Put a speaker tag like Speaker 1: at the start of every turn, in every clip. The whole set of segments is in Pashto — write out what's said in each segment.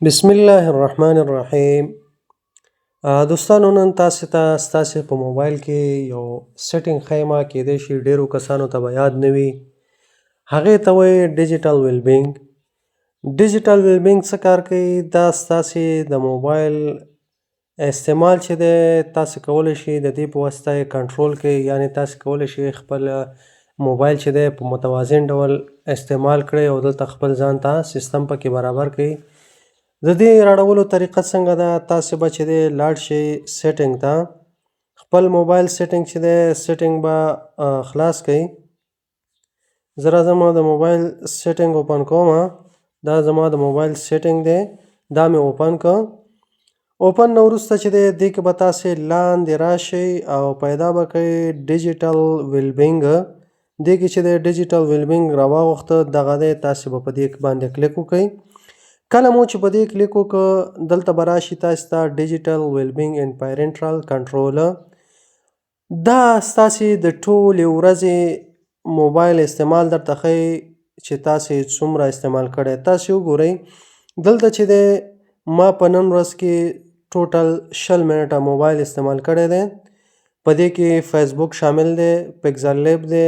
Speaker 1: بسم الله الرحمن الرحیم. دوستانو، نن تاسو ته ستاسو په موبایل کې یو setting ښیم. کیدای شي ډیرو کسانو ته به یاد نه وي. هغې ته وایي digital wellbeing. Digital wellbeing څه کار کوي؟ دا ستاسې د موبایل استعمال چې دی، تاسو کولی شئ د دې په واسطه یې کنټرول کړئ. یعنې تاسو کولی شئ خپل موبایل چې دی په متوازن ډول استعمال کړئ او دلته خپل ځان ته سیستم پکې برابر کړئ. د دې راړولو طریقه څنګه ده؟ تاسو به چې دی لاړ شئ setting ته، خپل موبایل setting چې دی، setting به خلاص کړئ. زه راځم، د موبایل setting open کوم. دا زما د موبایل setting دی، دا مې open کړ. Open نه وروسته چې دی، دې کې به تاسې لاندې راشئ او پیدا به کړئ digital wellbeing. دې کې چې دی digital wellbeing راواغوښته، دغه دی. تاسې به په دې باندې کلیک وکړئ. کله مو چې په دې کلیک وکړ، دلته به راشي تاسې ته digital wellbeing and parental control. دا ستاسې د ټولې ورځې موبایل استعمال درته ښیي چې تاسې څومره استعمال کړی. تاسې وګورئ، دلته چې دی ما په نن ورځ کې total 20 منټه موبایل استعمال کړی دی. په دې کې فیسبوک شامل دی، Pixel Lab دی،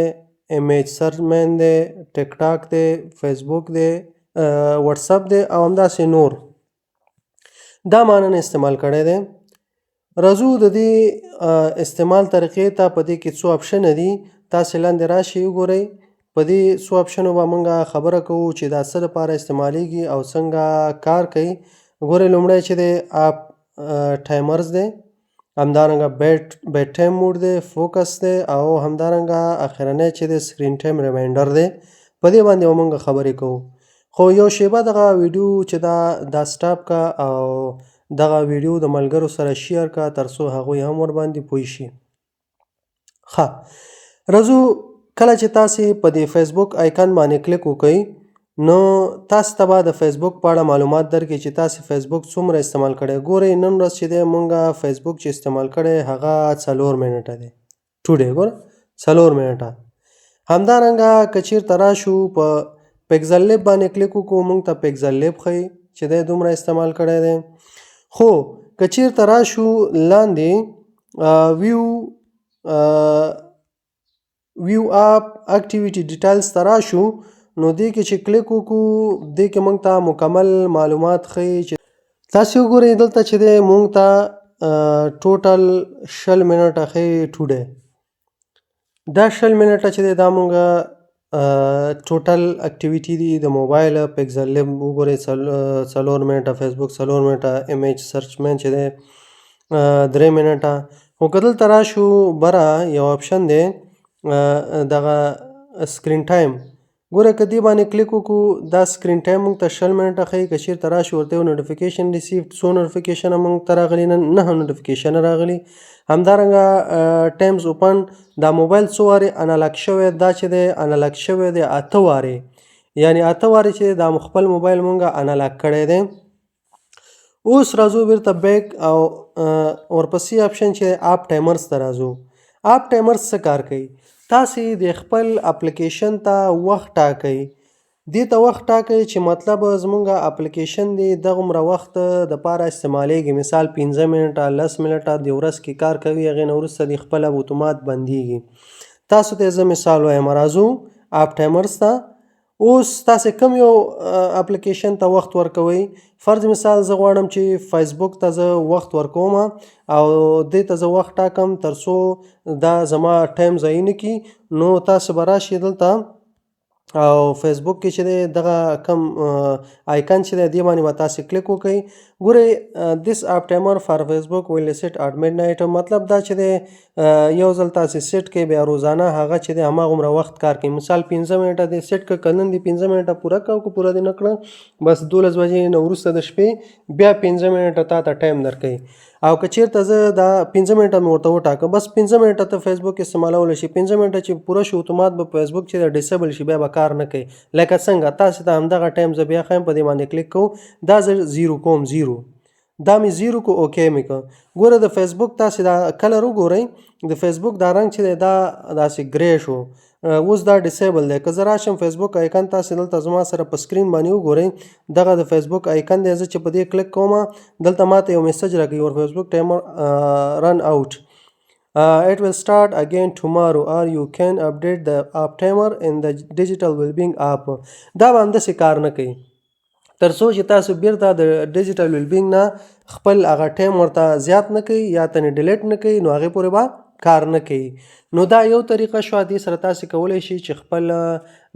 Speaker 1: Image Search Man دی، ټیک ټاک دی، فیسبوک دی، واتساپ دی او همداسې نور. دا ما نن استعمال کړی دی. راځو د دې استعمال طریقې ته. په دې کې څو option دي. تاسې لاندې راشئ، وګورئ، په دې څو option و به مونږ خبره کوو چې دا څه لپاره استعمالیږي او څنګه کار کوي. ګورئ، لومړی چې دی app timers دی، همدارنګه bedtime mode دی، focus دی او همدارنګه اخرنی چې دی screen time reminder دی. په دې باندې به مونږ خبرې کوو، خو یو شیبه دغه ویډیو چې دا دا stop کا او دغه ویډیو د ملګرو سره share کا، ترڅو هغوی هم ورباندې پوه شي. ښه، راځو. کله چې تاسې په دې فیسبوک icon باندې کلیک وکړئ، نو تاسو ته به د فیسبوک په اړه معلومات درکړي چې تاسو فیسبوک څومره استعمال کړی. ګورئ، نن ورځ چې دی مونږه فیسبوک چې استعمال کړی، هغه 4 منټه دی today. ګوره، 4 منټه. همدارنګه که چیرته راشو، په Pixel Lab باندې کلیک وکړو، مونږ ته Pixel Lab ښیي چې دی دومره استعمال کړی دی. خو که چیرته راشو لاندې view app activity details ته راشو، نو دې کې چې کلیک وکړو، دې کې مونږ ته مکمل معلومات ښیي چې تاسې وګورئ، دلته چې دی مونږ ته total 20 منټه ښیي today. دا 20 منټه چې دی، دا مونږ total activity دي د موبایل. Pixel Lab وګورئ، 4 منټه، فیسبوک 4 منټه، Image Search Man چې دی 3 منټه. خو که دلته راشو بره، یو option دی دغه screen time. ګوره، که دې باندې کلیک وکړو، دا screen time موږ ته 20 منټه ښیي. که چیرته راشو ورته یو notification receive، څو notification موږ ته راغلي؟ نن نهه notification راغلي. همدارنګه times open، دا موبایل څو وارې unlock شوی؟ دا چې دی unlock شوی دی اته وارې، یعنی اته وارې چې دا خپل موبایل مونږ unlock کړی دی. اوس راځو بیرته back او ورپسې option چې app timers ته راځو. App timers څه کار کوي؟ تاسې د خپل اپلیکیشن ته وخت ټاکئ. دې ته وخت ټاکئ چې مطلب زمونږ اپلیکیشن دی دغومره وخت د پاره استعمالیږي. مثال 5 منټه، 10 منټه د ورځ کې کار کوي، هغې نه وروسته د خپله اتومات بندیږي. تاسو ته زه مثال وایم. راځو app timers ته. اوس تاسې کوم یو اپلیکیشن ته وخت ورکوئ؟ فرض مثال زه غواړم چې فیسبوک ته زه وخت ورکوم او دې ته زه وخت ټاکم ترڅو دا زما time ضایع نه کړي. نو تاسو به راشئ دلته او فیسبوک کې چې دی دغه کم icon چې دی، دې باندې به تاسې کلیک وکړئ. ګورئ، "This app timer for Facebook will reset at midnight." مطلب دا چې دی یو ځل تاسې set کړئ، بیا روزانه هغه چې دی هماغومره وخت کار کوي. مثال 5 منټه دې set کړ، که نن دې 5 منټه پوره کړه او که پوره دې نه کړه، بس 12 بجې نه وروسته د شپې بیا 5 منټه تا ته time درکوي. او که چیرته زه دا 5 منټه مې ورته وټاکه، بس 5 منټه ته فیسبوک استعمالولی شي. 5 منټه چې پوره شو، اتومات به فیسبوک چې disable شي، بیا به کار نه کوي. لکه څنګه تاسې ته همدغه time زه بیا ښیم. په دې باندې کلیک کوو، دا زه zero کوم، zero. دا مې zero کو، okay مې که. ګوره، د فیسبوک تاسې دا color وګورئ. د فیسبوک دا رنګ چې دی، دا داسې grey شو. اوس دا disable دی. که زه راشم فیسبوک icon تاسو دلته زما سره په screen باندې وګورئ، دغه د فیسبوک icon دی. زه چې په دې کلیک کوم دلته ماته یو message راکوي، your Facebook timer run out, it will start again tomorrow or you can update the app timer in the digital well-being app. دا به همداسې کار نه کوي تر څو چې تاسو بیرته د digital well-being نه خپل هغه ټایم ورته زیات نه کوي یا تنې delete نه کوي، نو هغې پورې به کار نه کوي. نو دا یو طریقه شوه. دې سره تاسو کولی شئ چې خپل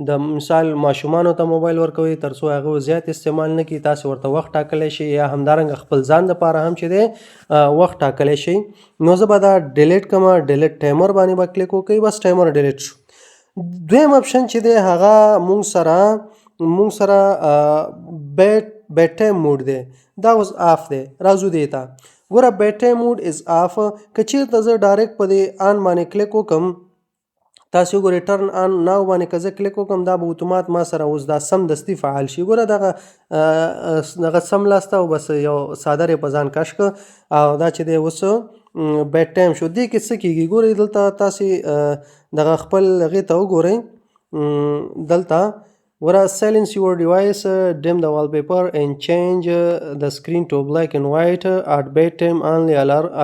Speaker 1: د مثال ماشومانو ته موبایل ورکوئ تر څو هغه زیات استعمال نه کړي، تاسو ورته وخت ټاکلی شئ، یا همدارنګه خپل ځان دپاره هم چې دی وخت ټاکلی شئ. نو زه به دا delete کړم، delete timer باندې به کلیک وکړئ، بس timer delete شو. دویم option چې دی هغه مونږ سره bedtime mode دی، دا اوس off دی. راځو دې ته. ګوره، bedtime mode is off. که چیرته زه direct په دې on باندې کلیک وکم، تاسو وګورئ، turn on now باندې که زه کلیک وکم، دا به اتومات ما سره اوس دا سمدستي فعال شي. ګوره، دغه سم لاسته او بس یو څادر یې په ځان کش که او دا چې دی اوس bedtime شو. دې کې څه کیږي؟ ګورئ، دلته تاسې دغه خپل هغې ته وګورئ. دلته ګوره، silence your device, dim the wallpaper and change the screen to black and white at bedtime. Only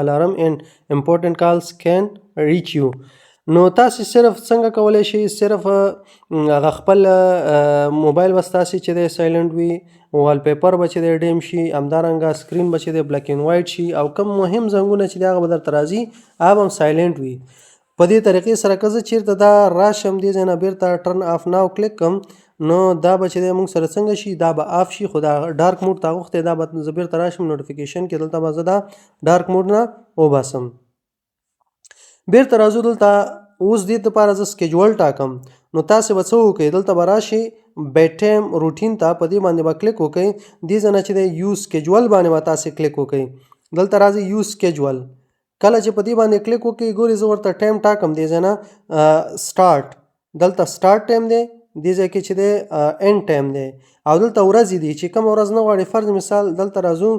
Speaker 1: alarm and important calls can reach you. نو تاسو صرف څنګه کولی شئ؟ صرف هغه خپل موبایل به ستاسې چې دی silent وي، wallpaper به چې دی dim شي، همدارنګه screen به چې دی black and white شي، او کوم مهم زنګونه چې دی هغه به درته راځي، هغه به هم silent وي. په دې طریقې سره که زه چیرته دا راشم دې ځای نه بیرته turn off now کلیک کړم، نو دا به چې دی موږ سره څنګه شي؟ دا به off شي. خو دا dark mode ته غوښتی، دا به زه بیرته راشم notification کې، دلته به زه دا dark mode نه وباسم. بیرته راځو دلته. اوس دې لپاره زه schedule ټاکم. نو تاسو به څه وکړئ؟ دلته به راشئ bedtime routine ته، په دې باندې به کلیک وکړئ. دې ځای نه چې دی use schedule باندې به تاسې کلیک وکړئ. دلته راځي use schedule. کله چې په دې باندې کلیک وکړئ، ګورئ، زه ورته ټایم ټاکم. دې ځای نه سټارټ، دلته start time دی، دې ځای کې چې دی end time دی، او دلته ورځې دي چې کومه ورځ نه غواړي. فرض مثال دلته راځو،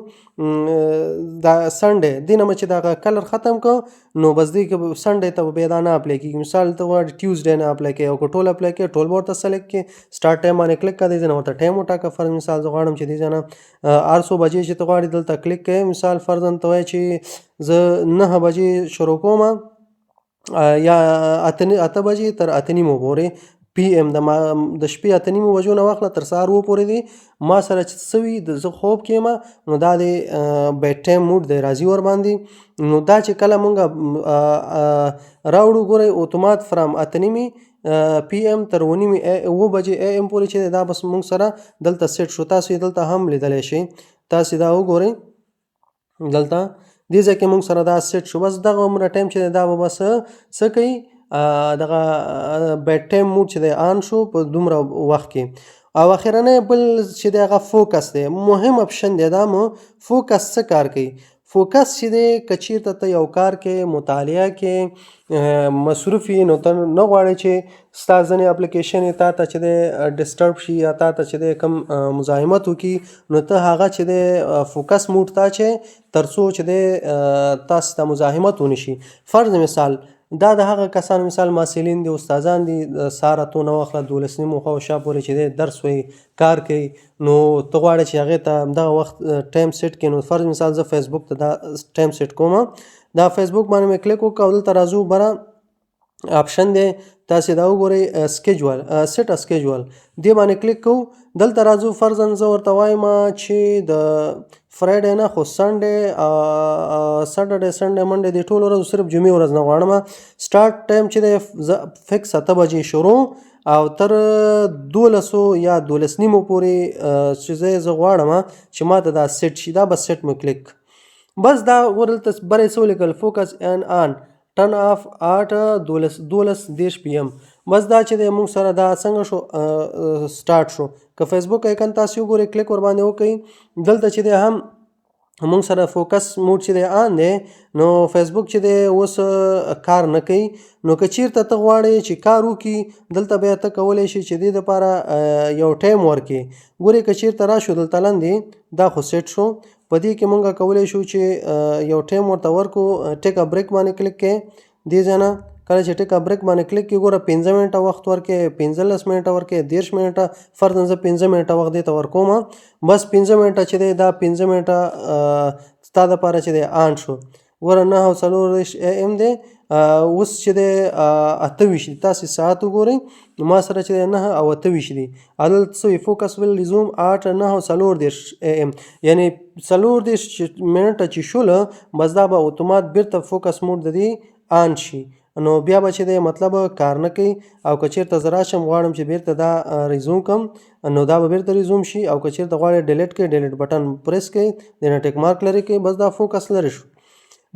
Speaker 1: دا Sunday، دې نه مې چې دغه color ختم کړ، نو بس دې کې Sunday ته به بیا دا نه apply کېږي. مثال ته غواړې Tuesday نه apply کوې او که ټول apply کوې، ټول به ورته select کړې. start time باندې کلیک کړه، دې ځای نه ورته ټایم وټاکه. فرض مثال زه غواړم چې دې ځای نه هر څو بجې چې ته غواړې دلته کلیک کوې. مثال فرضاً ته وایې چې زه 9 بجې شروع کوم یا 8 بجې تر 8:30 پورې PM، د شپې 8:30 بجو نه واخله تر سهار 7 پورې دی ما سره چې څه وي، د زه خوب کې یم، نو دا دی bedtime mode دی، راځي ورباندې. نو دا چې کله مونږ راوړو، ګورئ، اتومات from 8:30 PM تر 7:30 AM پورې چې دا بس مونږ سره دلته سیټ شو. تاسو یې دلته هم لیدلی شئ. تاسو دا وګورئ، دلته دې ځای کې مونږ سره دا سیټ شو. بس دغه عمره ټایم چې دا به بس څه کوي؟ دغه bedtime mode چې دی on شو په دومره وخت کې. او اخرنی بل چې دی هغه focus دی، مهم option دی. دا مو focus څه کار کوي؟ focus چې دی، که چیرته ته یو کار کې، مطالعه کې مصروف یې، نو ته نه غواړې چې ستا ځینې اپلیکیشن تا ته چې دی disturb شي یا تا ته چې دی کوم مزاحمت وکړي، نو ته هغه چې دی focus mode ته چې تر څو چې دی تاسو ته مزاحمت ونشي. فرض مثال دا د هغه کسانو مثال محصلین دي، استادان دي، د سهار 8 نه واخله 12:30 خوا شا پورې چې دی درس وایي، کار کوي، نو ته غواړې چې هغې ته دغه وخت ټایم سیټ کړې. نو فرض مثال زه فیسبوک ته دا ټایم سیټ کوم. دا فیسبوک باندې مې کلیک وکړ او دلته راځو، بره option دی، تاسې دا وګورئ، schedule، set schedule، دې باندې کلیک کوو. دلته راځو، فرضاً زه ورته وایم چې د Friday نه خو Sunday، Saturday، Sunday، Monday، دې ټولو ورځو، صرف جمعې ورځ نه غواړم. start time چې دی زه fix 8 بجې شروع او تر 12 یا 12:30 پورې چې زه غواړم چې ما ته دا سیټ شي. دا بس سیټ مې کلیک، بس دا ګوره دلته بره یې څه ولیکل؟ focus on on turn off at 12:30 PM. بس دا چې دی موږ سره دا څنګه شو؟ start شو. که فیسبوک icon تاسو وګورئ، کلیک ورباندې وکړئ، دلته چې دی هم موږ سره focus mode چې دی on دی، نو فیسبوک چې دی اوس کار نه کوي. نو که چیرته ته غواړې چې کار وکړي، دلته بیا ته کولی شې چې دې دپاره یو ټایم ورکړې. ګورې، که چیرته راشو دلته لاندې، دا خو سیټ شو. په دې کې مونږ کولی شو چې یو ټایم ورته ورکړو. take a break باندې کلیک کړئ. دې ځای نه کله کله چې ټیک ا بریک باندې کلیک کې، ګوره، 5 منټه وخت ورکې، 15 منټه ورکې، 30 منټه. فرضاً زه 5 منټه وخت دې ته ورکوم. بس 5 منټه چې دی، دا 5 منټه ستا دپاره چې دی آن شو. ګوره، 9:34 AM دی، اوس چې دی 28 دی. تاسې ساعت وګورئ، ما سره چې دی 9:28 دي. دلته څه وایي؟ "Focus will resume at 9:34 AM"، یعنی 34 منټه چې شول، بس دا به اتومات بیرته focus mode د دې آن شي. نو بیا به چې دی مطلب کار نه کوي. او که چېرته زه راشم، غواړم چې بیرته دا resume کړم، نو دا به بیرته resume شي. او که چېرته غواړې delete کړئ، delete button press کړئ، د نه tick mark لرې کړئ، بس دا focus لرې شو.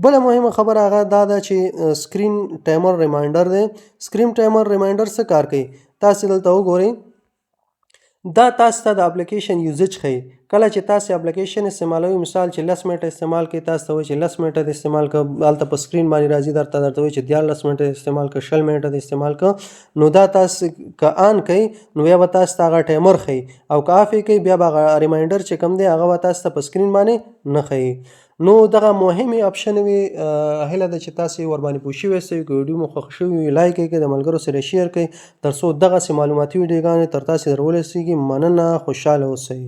Speaker 1: بله مهمه خبره هغه دا ده چې screen timer reminder دی. Screen timer reminder څه کار کوي؟ تاسې دلته وګورئ، دا تاسو ته د اپلیکیشن usage ښیي. کله چې تاسو اپلیکیشن استعمالوئ، مثال چې 10 منټه استعمال کړئ، تاسو ته وایي چې 10 منټه د استعمال کړه. هلته په سکرین باندې راځي درته وایي چې 13 منټه استعمال کړه، 20 منټه د استعمال کړه. نو دا تاسو که آن کړئ، نو بیا به تاسو ته هغه ټایمر ښیي، او که آف یې کړئ، بیا به هغه reminder چې کوم دی، هغه به تاسو ته په سکرین باندې نه ښیي. نو دغه مهمې option وي. هیله ده چې تاسو ورباندې پوه شوي یاستئ. که ویډیو مو خوښ شوي وي، لایک یې کړئ، د ملګرو سره share کړئ، تر څو دغسې معلوماتي ویډیوګانې تر تاسې در ورسېږي. مننه، خوشحاله اوسئ.